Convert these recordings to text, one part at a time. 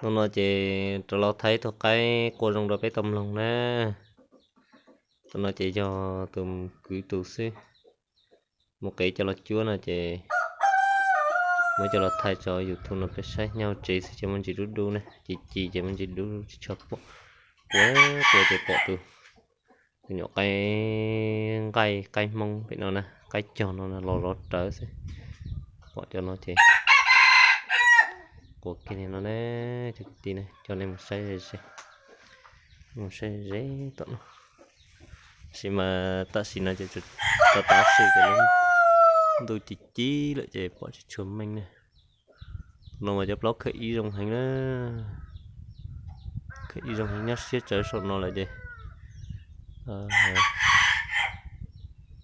Hnub no ces rov los thaij tus qaib qua zoo rau peb tau mloog na. Tus no ces yog tus kwv tus xwb, mus qev coj los cuab no ces muab coj los thaij tso YouTube no peb saib, nyob hauv tsev xwb ces muaj ntsis dub dub ne, ci ci ces muaj ntsis dub tsis tshua pom. Qua qua ces pom tus, tus nyuam qaib nqaij, qaib Hmoob pem no na, qaib cog no los zov rawv xwb. Pom cov no ces qua kiag li no ne, cov kwv tij ne, coj nej mus saib ze ze, mus saib ze ze tom no. Tab sis mas tam sim no ces tau tav su ces lub ntuj ci ci lawm ces pom tsis tshua meej ne. No mas cov plaub khawm ib zoo heev na, khawm ib zoo heev, nyob siab tsawv saum no lawm ces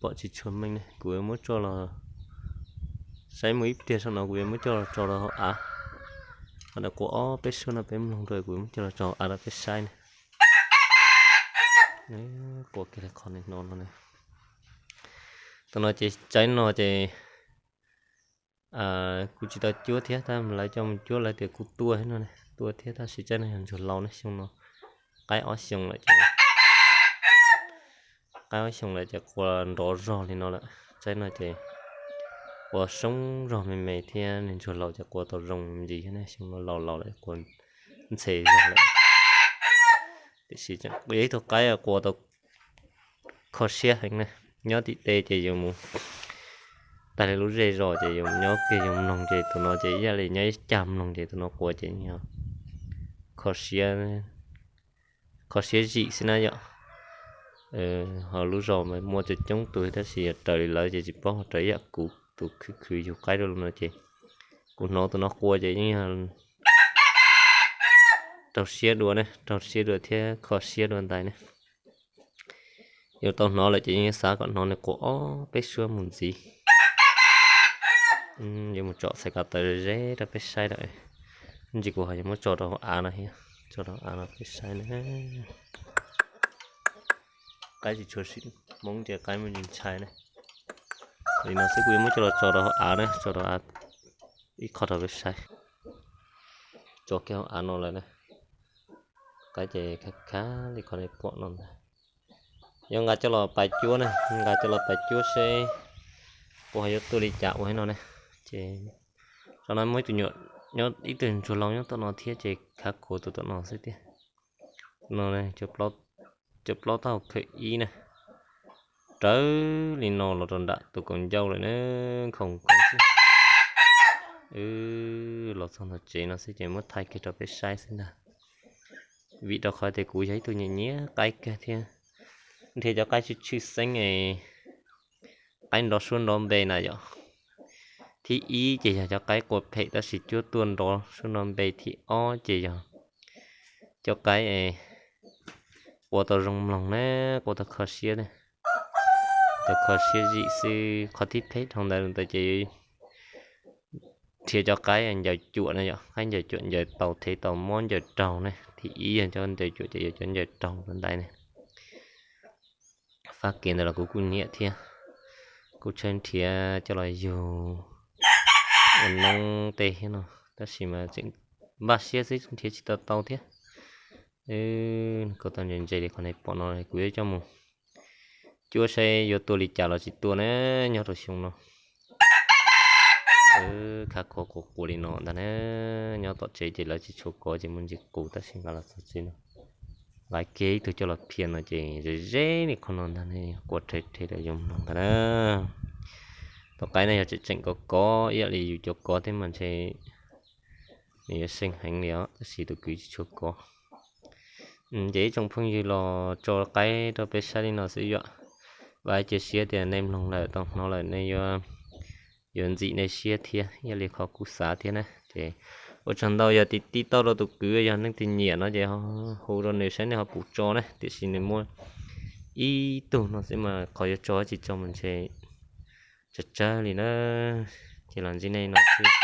pom tsis tshua meej ne. Kuv yuav muab tso los saib, muaj ib pliag saum no kuv yuav muab coj los tso rau hauv av. Qhov ntawd qua ob peb suab no peb mloog rau, kuv yuav muab coj los tso hauv av rau peb saib ne. Qua kiag li qhov no no ne. Tus no ces tsaib no ces kuv tsis tau cuab thiab, tab lawv coj mus cuab lawv tias kuj tuaj thiab no, tuaj thiab, tab sis tsaib no yog ntsuag laus ne, xyoo no qaib ob xyoos lawm ces, qaib ob xyoos lawm ces qua nrov zog li no lawm. Tsaib no ces qua soob zog me me thiab, nws ntsuag laus ces qua tau zoo ntsis thiab ne, xyoo no laus laus lawm qua ntxhe zog lawm. Tiam sis yog ib tug qaib qua tau kho siab heev na, nyob tim tej ces yuav mus tag li lub zej zos ces yuav nyob kiag yuav mloog ces tus no ces ib yam li nyob ib cag mloog ces tus no qua ces yog kho siab, kho siab zim xwb na yom. Ho lub zos mas muaj coob coob tus tab sis yog raws li lawv ces tsis paub, ho raws ib yam kuv tus khwv khwv yug qaib rau lub no ces kuv hnov tus no qua ces yeej yog raug siab dua ne, raug siab dua thiab kho siab dua ntais ne. Yuav tau hnov lawm ces yeej xav kom hnov nws qua ob peb suab mus ntxiv. Yuav mus tsom xaiv ko taw ze ze rau peb saib lawm. Ntsis kuv ho yuav muab tso rau hauv av no thiab, tso rau av no peb saib na. Qaib tsis tshua sim Hmoob ces qaib muaj ntsis ntshai na. Li no xwb kuv yuav muab coj los tso rau hauv av na, tso rau av ib qho rau peb saib. Tso kiag hauv av no lawm na. Qaib ces khav khav li qhov nej pom no ntag. Yuav nqa coj los pais cuab na, nqa coj los pais cuab seb puas ho yuav tuaj li cas ua no ne. Ces tam no muaj ib tug nyuam, nyob ib tug ntsuag laus nyob tom no thiab ces khav khuav tus tom no xwb tiag. No, cov plaub taub hau khawm ib na, rawv li no los rau nram tus kaus ncauj lawm na, khoom koov xwb. Los txog ntawm tsev no xwb ces muab thaij kiag rau peb saib xwb ntag. Vim rau qhov tias kuv yog ib tug nyiam nyiam qaib kawg thiab, nrhiav cov qaib tshwj tshwj xeeb, qaib nrov suab nrov npe na yom. Thib ib ces yog cov qaib qua phem tab sis cuab tuaj nrov suab nrov npe, thib ob ces yog cov qaib qua tau zoo mloog na, qua tau kho siab, tau kho siab zim xwb. Qhov thib phem dhau ntawd ntawd ces nrhiav cov qaib ncaws cuam na yom, qaib ncaws cuam ncaws tau thev tau mob ncaws raug ne. Thib ib yog cov ncaws cuam ces yog cov ncaws raug ntawd ne. Fab kev ntawd los kuv kuj nyiam thiab, kuj tshawb nrhiav coj los yug ua noob tej thiab no, tab sis mas tseem npaj siab xwb nrhiav tsis tau tau thiab. Koj tau ntse ntse li qhov nej pom no kuv yuav coj mus cuab saib yuav tuaj li cas los tsis tuaj na, nyob rau xyoo no. Khav khuav quas quas li no ntag na, nyob tom tsev ces lawv tsis tshua kov ces muaj ntsis qus tab sis nqa los txog tsev no, nqa kiag ib tug coj los phiaj no ces ze ze li qhov no ntag ne, qua rhe rhe rau yuav mloog ntag na. Tus qaib no yog tseem tseem kov kov ib yam li yus cov kov thiab mas ntshe nws yuav seej heev li os, tab sis tus kwv tsis tshua kov. Ces ib tsoom phooj ywg los tso qaib rau peb saib li no xwb yom. Vam cia siab tias nej mloog lawm tau hnov lawm nej yuav, yuav ntxim nej siab thiab ib yam li qhov kuv xav thiab na. Ces ua tsaug ntau, yog tib tauj rau tus kwv, yog leej twg nyiam no ces hu rau nws saib nws ho puas tso na, tiam sis nws muaj ib tug no xwb mas qhov yuav tso tsis tso mas ntshe tsawg tsawg li na. Ces los ntsib nej no xwb.